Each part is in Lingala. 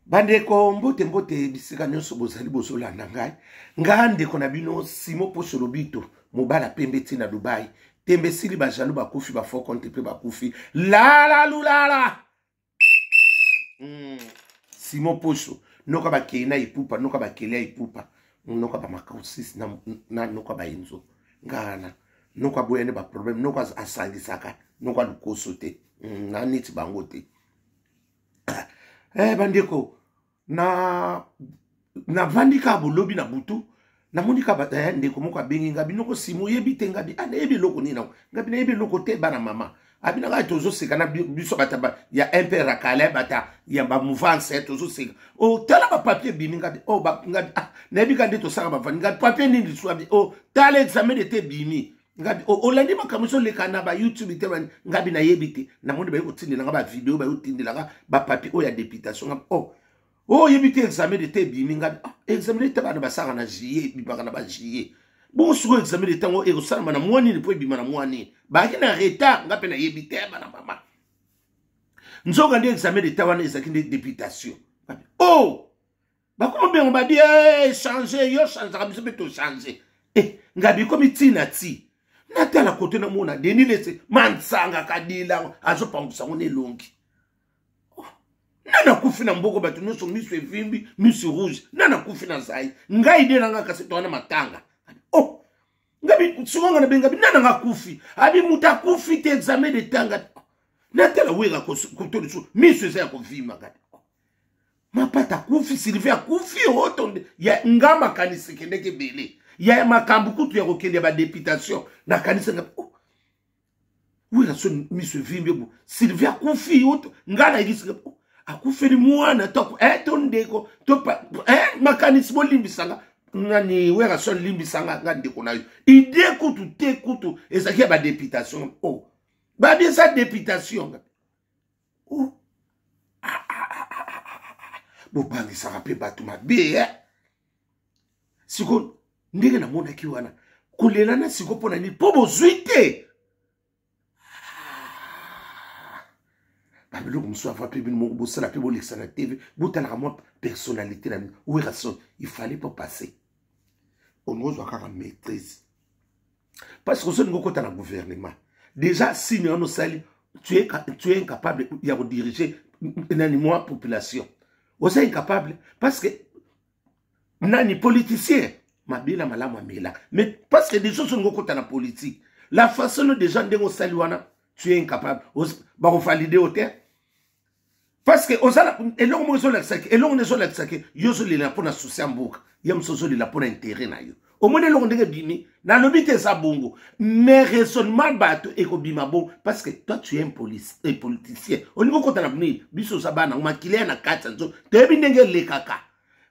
Bandeko, mbote mbote bisika nyonso bozali bozolanda ngai. Nga ndeko na bino Simo Poso Lobito, mobala pembe ti na Dubai. Tembe sili ba jaloux bakufi, ba faux compte pe bakufi. Lala lulala. Simo Poso, noka bakei na ipupa, noka bakeli ya ipupa, noka ba makausis na, na noka ba enzo. Ngana noka boyane ba problème, noka asangisaka, noka lukoso te. Na neti bango te. Bandeko, na navandi kaka bolobi na butu, namoni kaka ndeko moko abengi nga binoko simo oyebi te ngabi ah, nayebi eloko nini nango ngabi nayebi eloko te bana mama abi na ngai tozoseka na biso bata ya mp rakale bata ya bamouvance tozoseka o oh, tala bapapier ebimi ngabi o oh, ngabi ah, nayebi ka nde tosaka bavandi ngabi papier nini lisusu abi o oh, tala examen de te ebimi ngabi olandi makambo ezoleka na ba youtube te ngabi nayebi te namoni baye kotindela nga bavideo baye kotindela nga bapapier oyo ya députation ngabi o oh, oyebi te examen de te ebimi ngabi ah, examen de te bana basaka na juillet ebimaka na ba juillet bongo sikoyo examen de ntango ekosalama na mwa nini mpo ebima na mwa nini bayaki na retard nga mpe nayebi te bana mama nzoka nde examen de temps wana ezalaki nde députation oh bakoma bengo babi eh, change yo changeaka biso mpe tochange eh, ngabi ekomi ntina ti natala kote namona Denis Lese mansanga kadila azopangusa ngo na elongi oh, nani akufi na mboko bato nyonso miso evimbi miso rouge nani akufi na zai ngai de nanga kasi towana matanga oh ngabi soko nga nabengabi nani anga akufi abi moto akufi te examen de tanga natala wera koto lisusu miso eza ya kovimba ngabi mapata akufi sylvie akufi oto ya nga makanisi ekendeki ebele ya makambo kutu ya kokende ya badeputation nakanisi nga oh. Wera so miso evimbi bo sylvie akufi oto nga nayebisi nga oh. Akufeli mwana to eh, to ndeko to eh, makanisi bolimbisa nga nani wera so limbisa nga nga ndeko na yo ide kutu te kutu ezalaki ya badeputation oh. Babi eza deputation oh. Ah, ah, ah, ah, ah, ah. Bobangisaka mpe bato mabe eh? Siko ndenge namonaki wana kolela na siko mpo na nini mpo bozwi te babiloko mosusu ava mpe bino moko bosala mpe bolekisa na tv botalaka mwa personnalité na bino Werrason il fallait pas passer olingi ozwa kaka maîtrise parce que ozolingi okota na gouvernement déjà signe wana osali tu es incapable ya kodiriger nani mwa population oza incapable parce que nani politicien mabe na malamu amela mais parce que déjà ozolingi okota na politique la façon no déjà ndenge osali wana tu es incapable bakovalide yo te parce que oza eloko moko ezolakisaki eloko nde ezolakisaki yo ozolela mpo na susi ya mboka ye mosu ozolela mpo na intérêt na yo omoni eloko ndenge ebimi nalobi te eza bongo mais raisonnement bato ekobima bongo parce que toi tu es un politicien olingi okota na nini biso oza bana yango makila ya na kati ya nzoto toyebi ndenge elekaka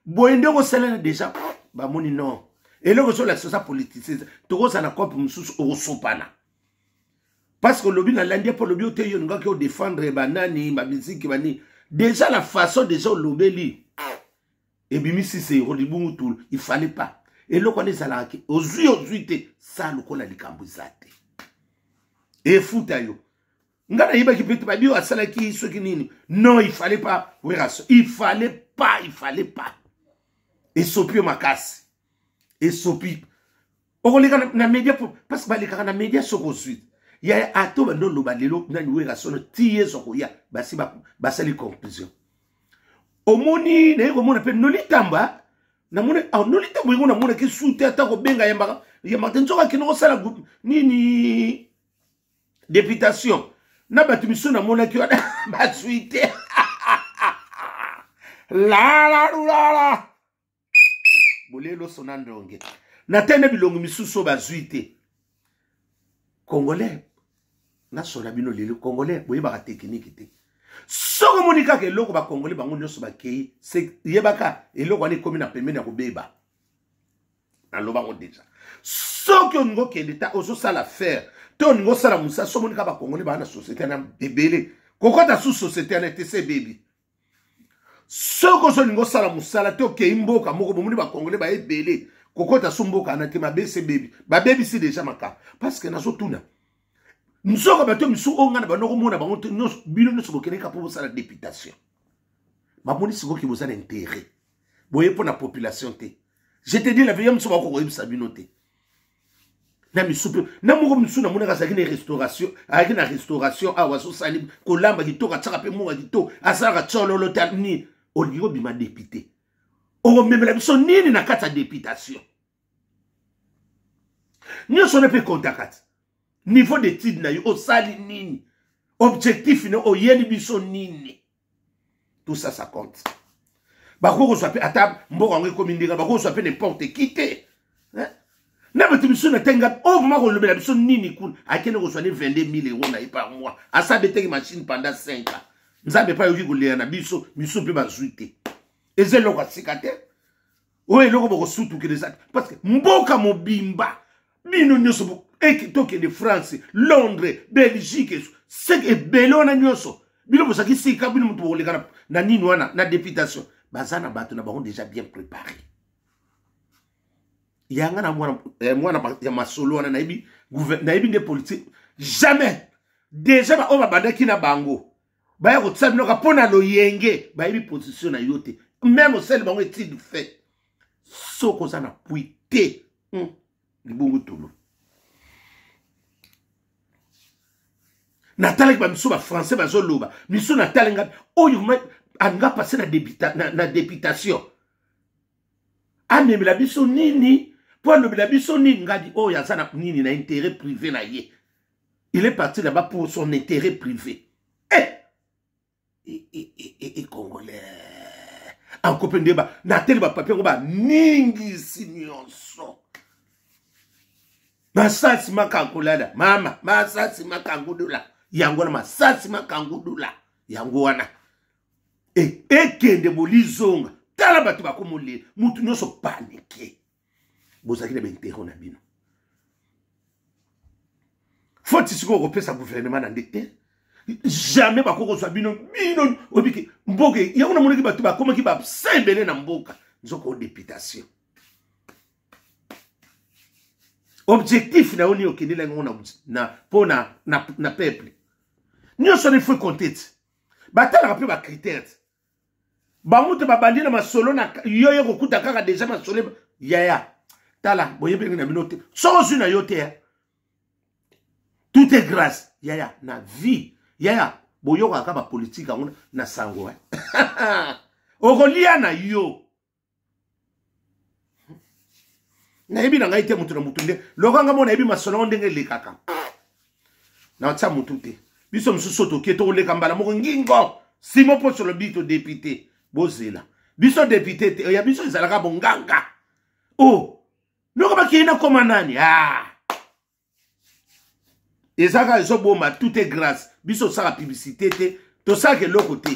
boye ndenge osalana déjà bamoni non eloko ezolakisa oza politicien tokozala na cope mosusu okosopana parce que olobi nalandi ye mpo olobi ote yo olingaki odefendre banani bamiziki banini déjà la façon déjà olobeli ebimisi zero libungu tulu il fallait pas eloko wana ezalaka ke ozwi ozwi te sa lokola likambo eza te efuta yo nga nayebaki mpe te babi oyo asalaki soki nini non il fallait pas Werrason il fallait pas il fallait pas esopi yo makasi esopi okoleka na, na media parce que balekaka na media soki ozwi ya ato bando oloba lelo nani Werrason ti yesu akoya basi basali conclusion omoni naye komona mpe nolitamba namoni ah, nolitambo yango namonaki su te ata kobenga yambaka yambaka te nzoka akende kosala nini députation na bato misusu namonaki wana bazwi te lalalulala bolelo sona ndonge natene bilongi misusu oyo bazwi te congolais nasola bino lelo congolais boyebaka tekiniki te soki omoni kaka eloko bakongolais bango nyonso bakei yebaka eloko wana ekomi na pembeni ya kobeba nalobango deja soki olingi okende ta ozosala faire to olingi osala mosala so omoni kaka bakongolais baa na société wana ebele kokɔta su société wana te se ebebi soki ozolinga osala mosala te okei mboka moko bomoni bakongole baye ebele kokɔta su mboka wana te mabe se ebebi babebisi deja makambo parce que nazotuna nzoka bato misusu oyo ngai na bando komona bango te nyonso bino nyonso bokendeka mpo bosala députation Bamoni sikoyo ke boza na intérêt. Boye mpo na population te. Je te dis la vérité, mosusu bakoki koyebisa bino te. Na misu mpe na moko mosusu namonaka azalaki na restauration, ayaki na restauration awa azosali kolamba kitoko, atiaka mpe monga kitoko, asalaka tsololo te nini. Olingi obima député, okomemela biso nini na kati ya députation? Nyonso wana mpe ekontaka ti niveau d'étude na yo, osali nini, objectif na oyeli biso nini, tout ça, ça compte. Bakoki kozwa mpe ata mboka yango ekomi ndenge, bakoki kozwa mpe n'importe qui te. Na bato biso na tenga oyo vraimen kolobela biso nini kuna, akende kozwa ne 22 000 euro na ye par mois, asa abetaki machine pendant 5 ans. Nzambe mpe ayoki kolela na biso, misu mpe bazwi te. Eza eloko ya sika te, oyo eloko bokosutukela eza te, parce que mboka mobimba bino nyonso, tokende France, Londres, Belgique, seke ebele wana nyonso bino bozalaki sika, bino moto bokoleka na nini wana na députation. Baza na bato na bango déjà bien préparé. Yanga na mwana, mwana ya masolo wana, nayebi, nayebi nde politique jamais. Déjà baoyo babandaki na bango baya kotia bino kaka mpo na loyenge, bayebi position na yo te. Même osali bango étude fait, soki oza na pui te, libungu tulu. Natalaki bamisu bafrançais bazoloba, misu natali nga oyo anga passe na, na députation, amemela biso nini mpo alobela biso nini? Ngadi oyo aza na nini, na intérêt privé na ye. Il est parti là-bas pour son intérêt privé. Eh, eh, eh, eh, eh, eh Congolais anko mpe nde nateli bapapier yango baningisi nyonso. Masasi makankulala mama, masasi makangudula yango wana, masasi makangudula yango wana. Ekende bolizonga, tala bato bakomolela, mutu nyonso panike. Bozalaki na baintero na bino. Foti sikoyo okopesa gouvernement na nde te, jamais bakoki kozwa bino. Bino obiki mboka yango, namonaki bato bakomaki babsa ebele na mboka, nzoka o députation objectif na yo nini? Okendela yango mpo na peuple nyonso wana, ifo compte ti batalaka mpe bacritère ti bango te. Babandi na masolo na yo, ye kokuta kaka deja masolo. Yaya, tala, boyebi ndenge na bino te, soki ozwi na yo te, tout est grâce. Yaya, na vie, yaya, boyokaka bapolitike yango na sango, okolia na yo. Nayebi na ngai te, moto na moto nde lokanga mo. Nayebi masolo yango ndenge elekaka, natia motu te. Biso mosusu tokie, tokoleka mbala moko ngingo. Simo mposo lobi to député, bozela biso député te. Ya biso ezalaka bonganga o oh, noko bakei nakoma nani. Ah, eza kaka ezoboma. Tout est grâce. Biso tosalaka publicité te, tosalaka eloko te.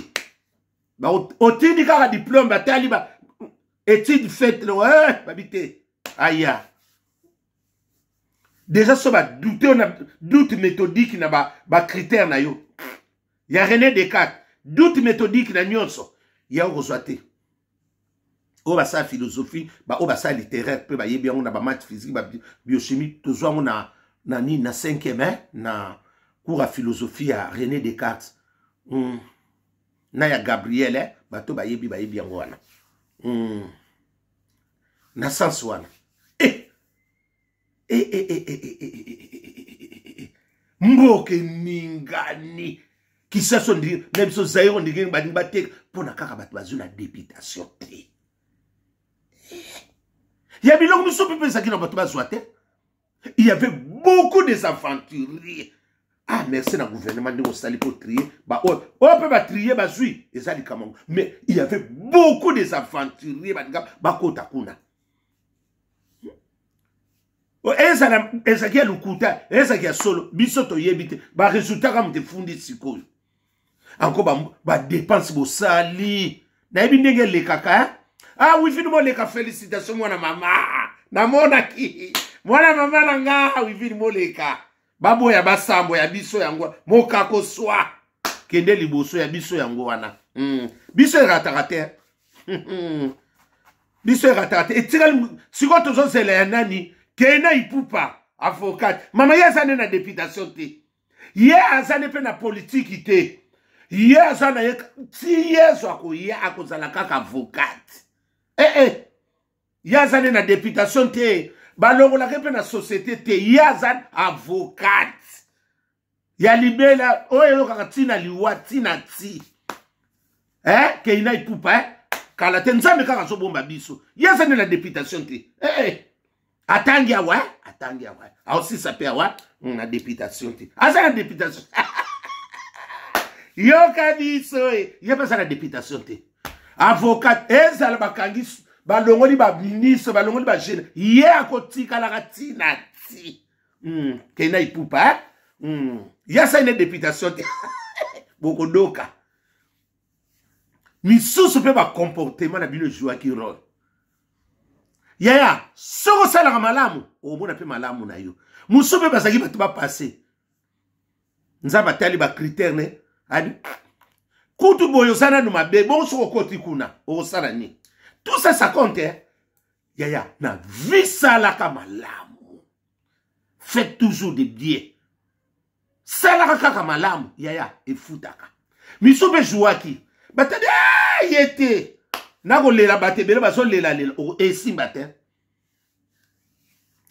Otindi kaka diplôme, batali ba étude faite, eh, babi te. Aya déjà so badoute na doute méthodique na bacritère ba na yo ya René Descartes, doute méthodique na nyonso ya okozwa te. Oyo basala philosophie, baoyo basala littéraire mpe bayebi yango na bamath, physique, babiochimie. Tozwa yango na nini, na cinquième, eh? Na cours ya philosophie ya René Descartes, na ya Gabriel, eh? Bato bayebi, bayebi yango wana, na sens wana. Eh! Eh, eh, eh, eh, eh, eh, eh, eh, mboka eningani. Kisaso na biso Zaire, ndenge balingi bateka mpo na kaka bato bazwi na députation te ya biloko miso mpe ezalaki na bato bazwa te. Il y avait beaucoup des aventuriers. Ah, merci na gouvernement ndenge osali mpo trier baoyo oyo mpe batrier bazwi, eza likambo. Mais il y avait beaucoup des aventuriers balinga bakota kuna. Ezala ezalaki ya lokuta, ezalaki ya solo, biso toyebi te. Baresultat kaka moto efundi sikoyo. Anko badepense bosali, nayebi ndenge elekaka. Ah, Wivine Moleka, félicitation mwana mama. Namonaki mwana mama na nga Wivine Moleka. Baboya basambo ya biso yango, mokako swa kende liboso ya biso yango wana. Biso erataka te, biso erataka te. Etikali sikoyo tozozela ya nani? Kena Ipupa, avocat mama, ye aza nde na députation te, ye aza nde mpe na politiki te. Ye aza na ye ti Yesu akoya, akozala kaka avocate. Eh eh, ye aza nde na deputation te, balongolaka mpe na société te. Ye aza avocate ya libela oyo eyokaka ntina liwa ntina ti eh, Keina Ipupa, eh? Kala te, Nzambe kaka azobomba biso. Ye aza nde na deputation te. Eh, eh. Atangi awa, eh? Atangi awa, aosisa mpe awa na deputation te. Aza na deputation, yoka biso e. Ye mpe aza na deputation te, avocat. Ezala bakangi, balongoli baministre, balongoli bagene, ye akotikalaka ntina ti. Keina Ipupa, eh? Ye asali ne deputation te. Bokodoka misusu mpe bacomportement na bino ezwaki role. Yaya, soki osalaka malamu, okomona mpe malamu na yo. Mosusu mpe bazalaki bato bapasse, Nzambe atali bacritère ne abi kutu boye, oza nanu mabe. Bongo soki okoti kuna, okosala nini? Tout ça, ça compte, eh? Yaya, na vie salaka malamu, faites toujours de bien, salaka kaka malamu yaya, efutaka. Miso mpe jouaki, batali ye te nakolela, bato ebele bazolelalela, esimba te,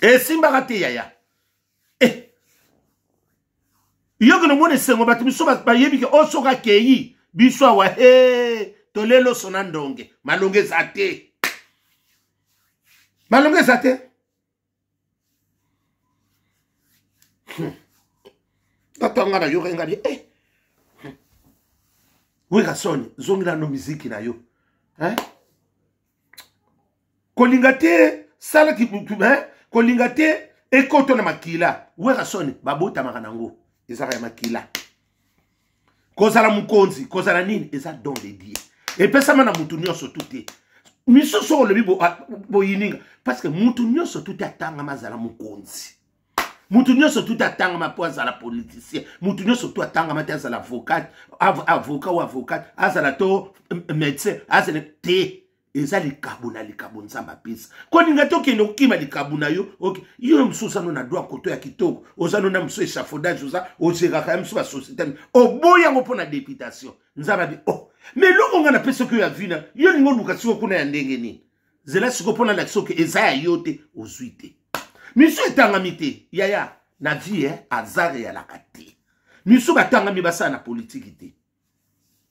esimbaka te yaya. Eh. Yoki nomona esengo, bato miso bayebi ke oyo soki akei biso awa he, toleloso na ndonge, malongo eza te, malongo eza te. Tata nga nayoka nga bi eh. Werrason, zongela no miziki na yo, hein? Kolinga te, sala hein? Kolinga te, ekoto na makila. Werrason, babotamaka nango, ezaka ya makila. Kozala mokonzi, kozala nini, eza don de Dieu, epesama na mutu nyonso tu te. Misusu olobi boyininga parce que mutu nyonso tu te atangama azala mokonzi, mutu nyonso tu te atangama mpo azala politicien, mutu nyonso tu atangama te azala avocat, avocat ou avocat, azala to médecin, azala te. Eza likabo na likabo Nzambe apesa. Kolinga te okende okima likabo na yo. Okay. Yo mosusu oza no na droit koto ya kitoko, oza no na mosusu échafaudage, oza ozekaka ya mosusu basociété, oboyi yango mpo na députation. Nzambe abi oh, mais eloko nga napesi soki oyo ya vi na yo, olingi oluka siko kuna ya ndenge nini? Zela siko mpo nalakisa oke eza ya yo te, ozwi te. Misu etangami te yaya na vie, eh, hasard eyalaka te. Misu batangami basala na politiki te.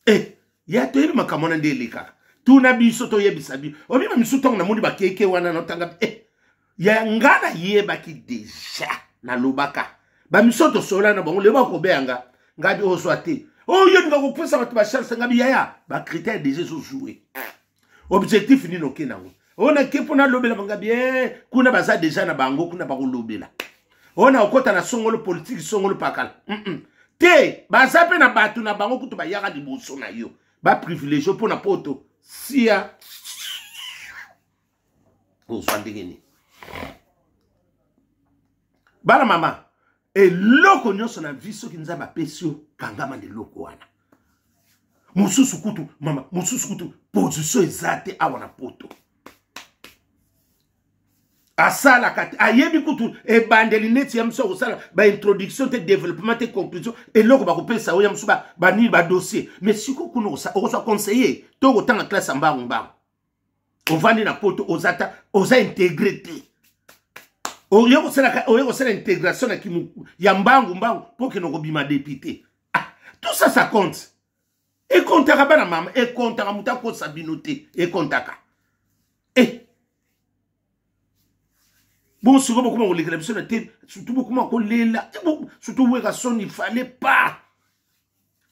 Eh, ya toyebi makambo wana nde elekaka. Tuna biso, toyebisa bino. Obiba misu ntango namoni bakeke wana notanga, eh, ya nga nayebaki deja, nalobaka bamiso tosola na bango lelo bakobeya nga. Ngabi ozwa te oyo olinga kopesa bato bachance. Ngabi yaya, bacritère deja ezojoue. Objectif nini oke nango? Oyo nake mpo nalobela bangabi, eh, kuna baza deja na bango, kuna bakolobela. Oyo na okota na songolo politiki, songolo pakala, Te, baza mpe na bato na bango kutu bayaka liboso na yo, baprivilégie mpo na poto sia ozwa ndenge nini? Bana mama, eloko nyonso na vie, soki Nzambe apesi yo, kangama na eloko wana. Mosusu kutu mama, mosusu kutu position eza te awa na poto, asalaka te, ayebi kutu ebandeli neti ya mosu akosala baintroduction te, développement te, conclusion, eloko bakopesa oyo ya mosu banini, badossier. Mais sikoyo kuna okozwa conseiller to okotanga classe ya mbangu mbangu. Ovandi na poto, oza ta oza intégré te, oye kosala intégration na ya mbangu mbangu mpo okende kobima député. Ah, tout ça, ça compte, ekontaka bana mama, ekontaka. Moto akosa bino te, ekontaka. Eh, bon, sikoyo bokoma kolekela biso na te, surtout bokoma kolela, surtout Werrason. Il fallait pas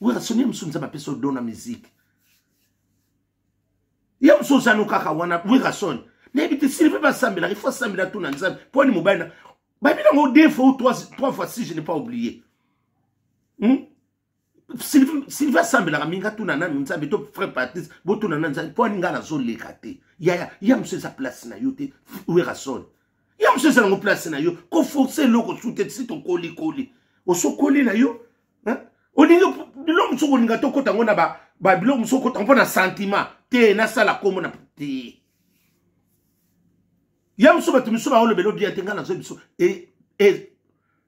Werrason ye mosusu Nzambe apesa odo na musique ye mosusu, ozano kaka wana. Werrason, nayebi te, Sylvie basambelaka, il faut asambela tuna Nzambe mpo ani mobali na bayebi nango deux fois ou trois fois, si je n'ai pas oublié, Sylvie asambelaka mingi, atuna nanu Nzambe to frère Patrice, botuna nanu Nzambe mpo ani ngai nazoleka te. Yaya, ya mosu eza place na yo te. Werrason, ya mosu eza nango place na yo, koforce eloko su te. Si tokolikoli, osokoli na yo, olingi biloko mosusu, kolinga tokota yango na babiloko mosusu, okota mpo na sentiment te, nasala kombo na te. Ya mosusu bato mosusu baolobela obia te. Ngai nazoyi biso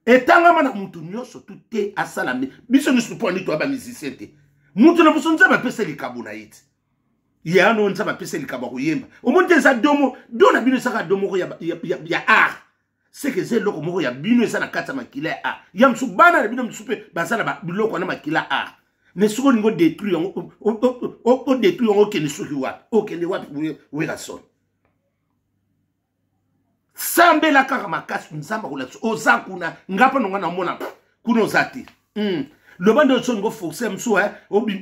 etangama na mutu nyonso tu te asala. Biso nyonso mpo ani toya bamusicien te. Moto na moso Nzambe apesa likabo na ye ti. Ye ano Nzambe apesa likabo ya koyemba. Omoni te eza domo, do na bino ezaka do moko ya art. Seke eza eloko moko ya bino eza na kati ya makila ya art. Ya mosusu bana na bino mosusu mpe baza na biloko wana makila art. Mais soki olingi odétruire yango, odétruire yango okende soki wapi? Okende wapi Werrason? Sambela kaka makasi Nzambe akolakisa oza kuna. Nga mpe nonga namona kuna oza te. Loba nde ozolinga oforce mosusu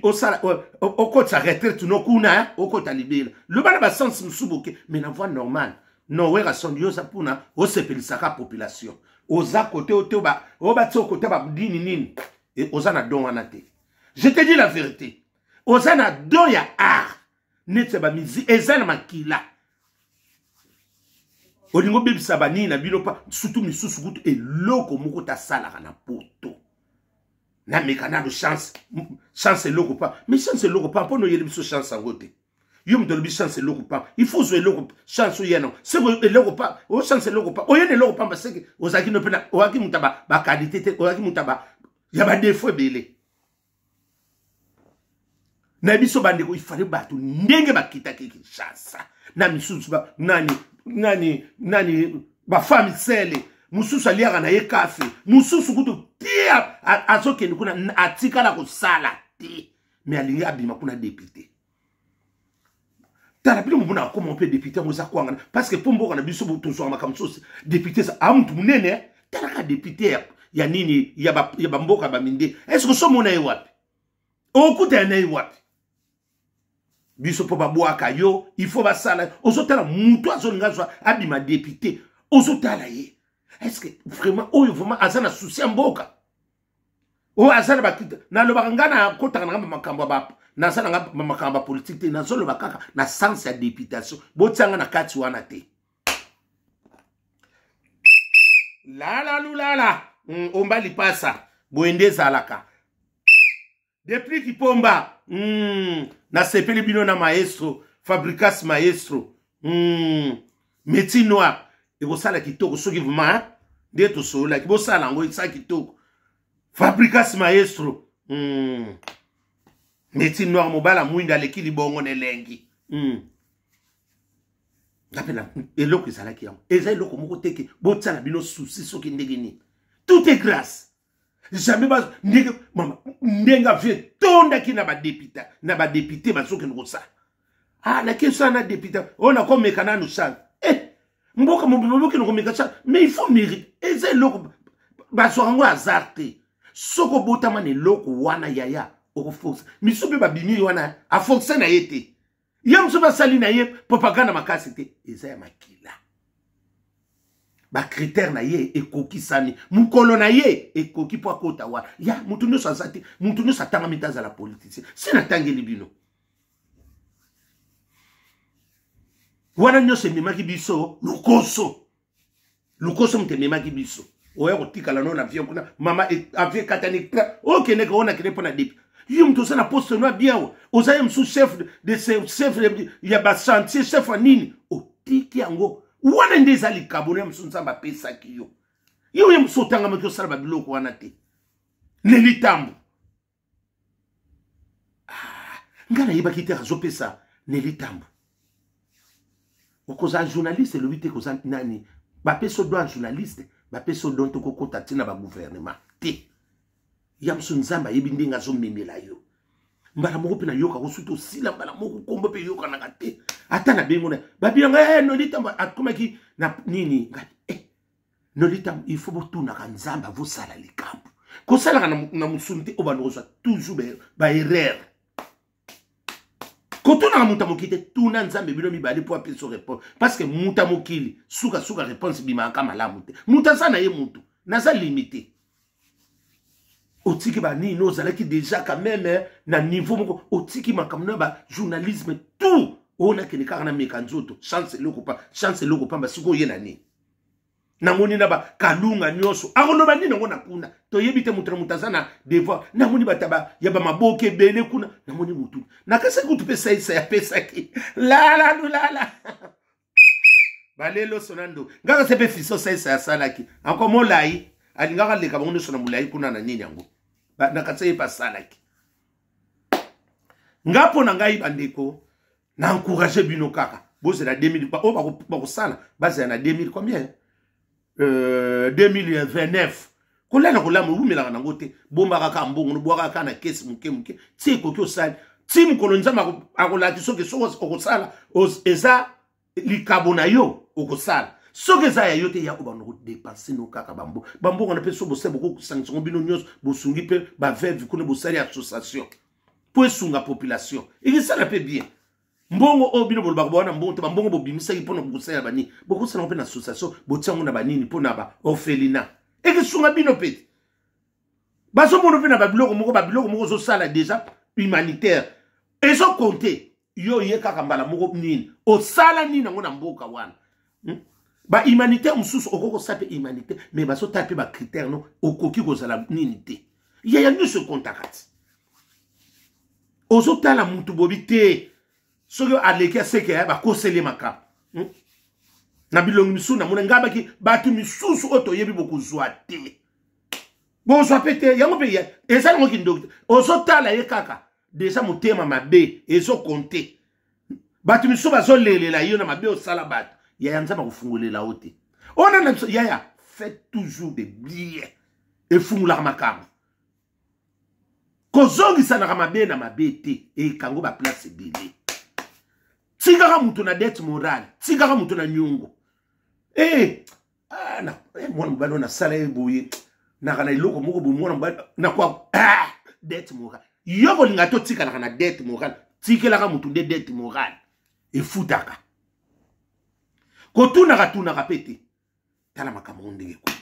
osala okotisa retraite no kuna okota libela. Loba na basense mosusu boke, mais na voie normale non. Werrason, yo oza mpona osepelisaka population, oza kote ote oyo batia okote badini nini, oza na don wana te. Je te dis la vérité, oza na don ya art neti ya bamizi eza na makila. Olingi obebisa banini na bino pa surtout misusu kutu eloko moko tasalaka na poto. Nameka nano chance, chance eloko pa, mais chance eloko pa mpo noyeli biso chance yango te. Yo moto olobi chance eloko pa, il faut ozwa eloko chance oya nango seke eloko pa o chance eloko pa oye na eloko pamba seke ozalaki no mpe ozalaki moto ya baqualité te, ozalaki moto ya badefo ebele na biso. Bandeko, ifale bato ndenge bakitaki Kinshasa na misusu nani nani nani bafami sele mosusu aliaka na ye kafe, mosusu kutu tie azokende kuna atikala kosala te, me alingi abima kuna député. Tala bino momona akoma mpe député yango eza kwangana parce que mpo mboka na biso tozwaka makambo mosusu. Député eza a mutu monene, talaka député ya nini ya bamboka ya baminde. Est ce que osomona ye wapi? Okuta ya na ye wapi? Biso mpo babwaka yo, il faut basala. Ozotala mutu azolinga azwa abima député, ozotala ye, est ce que vraiment oyo vraiment aza na souci ya mboka? Oyo aza na bakita. Nalobaka ngai nakotaka nanga makambo ya naza nanga makambo ya politike te, nazoloba kaka na sens ya députation. Botianga na kati wana te. Lala lulala omba lipasa boye nde ezalaka depuis Kipomba. Nasepeli bino na maestro Fabricas, maestro métier noir ekosala kitoko soki vraiment nde tosololaki bosala yango esala kitoko. Fabricas maestro, métier noir, mobala mwinda aleki libongo na elengi. Nga mpe eloko ezalaki yango eza eloko moko teke botia na bino susi soki ndenge nini. Tout est grâce jamais ba ndenge mama ndenge avie etondaki na badepute na badepute bazokende kosala. Ah, nakesala na député oyo nakomeka nanu sala eh, mboka mobima bokende komeka sala, mais il faut mérite. Eza eloko bazwaka yango hasard te. Soki obotama na eloko wana, yaya, okoforce misu mpe babimi wana aforce na ye te. Ye mosusu basali na ye propagande makasi te, eza ya makila. Bacritère na ye ekokisami, mokolo na ye ekoki mpo akota wana. Ya motu nyonso aza te, motu nyonso atangami te azala politicien. Si natangeli bino wana nyonso ememaki biso lokoso, lokoso moto ememaki biso. Oya kotikala no na avion kuna, mama, avion ekatani, okendeka oyo nakende mpo na depi. Yo moto oza na poste no bien awa, oza ye mosusu chef de chef ya bachantier, chef ya nini, otiki yango wana nde eza likabo na ye mosusu Nzambe apesaki yo. Yo ye mosusu otangamaki osala babiloko wana te. Nelitambo, ngai nayebaki te azopesa Nelitambo. Okozala journaliste elobi te koza nani bapesi yo don ya journaliste, bapesi yo don te kokota ntina bagouvernement te. Ya mosu Nzambe ayebi ndenge azomemela yo mbala moko mpe nayokaka osuki osila mbala moko nkombo mpe eyokanaka te. Ata na bengo na babiyanga eh, Nolitambo akomaki na nini ngai eh, Nolitambo, il faut botunaka Nzambe avosala likambo kosalaka na mosuni te oyo bando kozwa toujours baerreur. Kotunaka moto ya mokili te, tuna Nzambe bino mibale mpo apesa réponse, parce que moto ya mokili sukasuka réponse ebimaka malamu te. Moto aza na ye motu naza limité. Otiki banini, ozalaki déjà quand même na niveau moko, otiki makambo na bajournalisme tout oyo nakende kaka na meka nzoto chance eloko pa chance eloko pamba. Sikoyo oye na nini? Namoni na bakalunga nyonso akoloba nini yango na kuna toyebi te. Moto na moto aza na devoir. Namoni bato ya bamaboke ebele kuna, namoni motu nakasaki kutu mpe saisa apesaki lalalulala balelo sona ndo ngaka se mpe fiso saisa asalaki anko molai alingaka aleka bango nyonso na molai kuna na nini yango nakasa ye mpe asalaki. Nga mpo na ngai, bandeko, na encourage bino kaka bozela 2000, oyo bakosala bazela na 2000 combien, 2029. Kolala kolamu ewumelaka nango te. Bombaka kaka mbongo, nobwaka kaka na kesi moke moke ti ekoki osali, ti mokolo Nzambe akolaki. Soki soki okosala, eza likabo na yo, okosala. Soki eza ya yo te, ya kobanda kodepense no kaka bambo bambongo wana. Mpe so bose bokosangisa ngo bino nyonso, bosungi mpe baveuve kuna, bosali association mpo esunga population, ekesala mpe bien. Mbongo oyo bino bolobaka bawana mbongo te, bambongo bobimisaki mpona kosalela banini, bokosala ngo mpe na association, botia yango na banini mpo na baorphelinat, ekesunga bino mpe te. Bazomona mpe na babiloko moko, babiloko moko ozosala déjà humanitaire, ezokonte yo ye kaka mbala moko nini osala nini yango na mboka wana, Bahumanitaire mosusu okoki kosala mpe humanitaire, mais bazotala mpe bacritère no, okoki kozala nini te. Yaya, nyonso ekontaka ti ozotala mutu bobi te. Soki aleki aseke ya bakoseli makambo, Na bilongi misusu namona ngai baki bato misusu oyo toyebi, bokozwa te, bozwa mpe te. Yango mpe eza nango kindoki te. Ozotala ye kaka deja motema mabe ezokonte. Bato misusu bazolelela yo na mabe osala bato. Yaya, Nzambe akofungolela yo te. Ona na biso, yaya, faites toujours de bien, efungolaka makambo. Kozongisanaka mabe na mabe te, ekango baplace ebele. Tikaka moto na dette morale, tikaka moto na nyongo. Eh, ah, na, eh, mwana mobali oyo nasala ye boye, naka na eloko moko boye, mwana mobali nakwa, ah, dette morale. Yo kolinga totikalaka na dette morale, tikelaka motu nde dette morale efutaka. Kotunaka tunaka mpe te. Tala makambo ngo ndenge ekomi.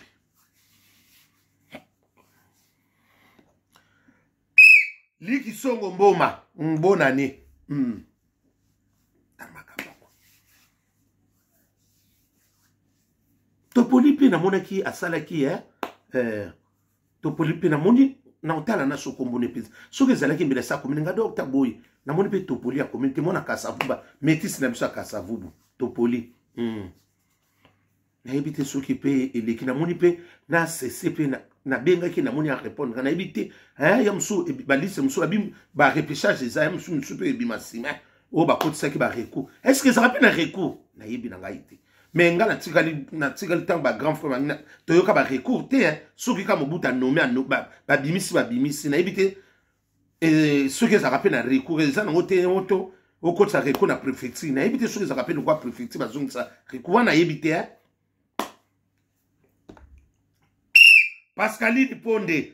Liki songo mboma mbonane, Tala makambo yango. Topoli mpe namonaki asalaki, eh, eh, topoli mpe namoni na kotala na sokombone mpenza. Soki ezalaki mbela sa komini nga dokta boye, namoni mpe Topoli akomi te, mwana Kasavuba, metisi na biso ya Kasavubu, Topoli. Nayebi te soki mpe eleki. Namoni mpe na cc mpe nabengaki, namoni arépondre nga. Nayebi te ya mosusu baliste mosusu babi barepêchage eza ya mosusu, mosusu mpe ebima nsima oyo bakotisaki barecours. Est ce que ezalaka mpe na recours? Nayebi na ngai te. Mais nga natikali natikali ntango bagrand frère bangi toyoka barecours te. Soki ka Mobutu anome, babimisi babimisi, nayebi te soki ezalaka mpe na recours. Eza nango te oto okotisa recours na préfecture. Nayebi te soki ezalaka mpe lokwa préfecture bazongisa recours wana, nayebi te. Pascaline Ponde,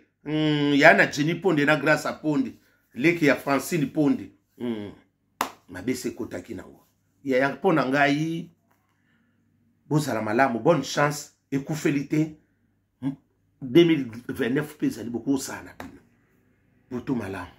ya na Jenny Ponde na Grâce Ponde, leki ya Francine Ponde. Mabesi ekotaki nango. Yaya, mpo na ngai bozala malamu, bonne chance. Ekufeli te, 2029 mpe ezali, bokosala na bino butu malamu.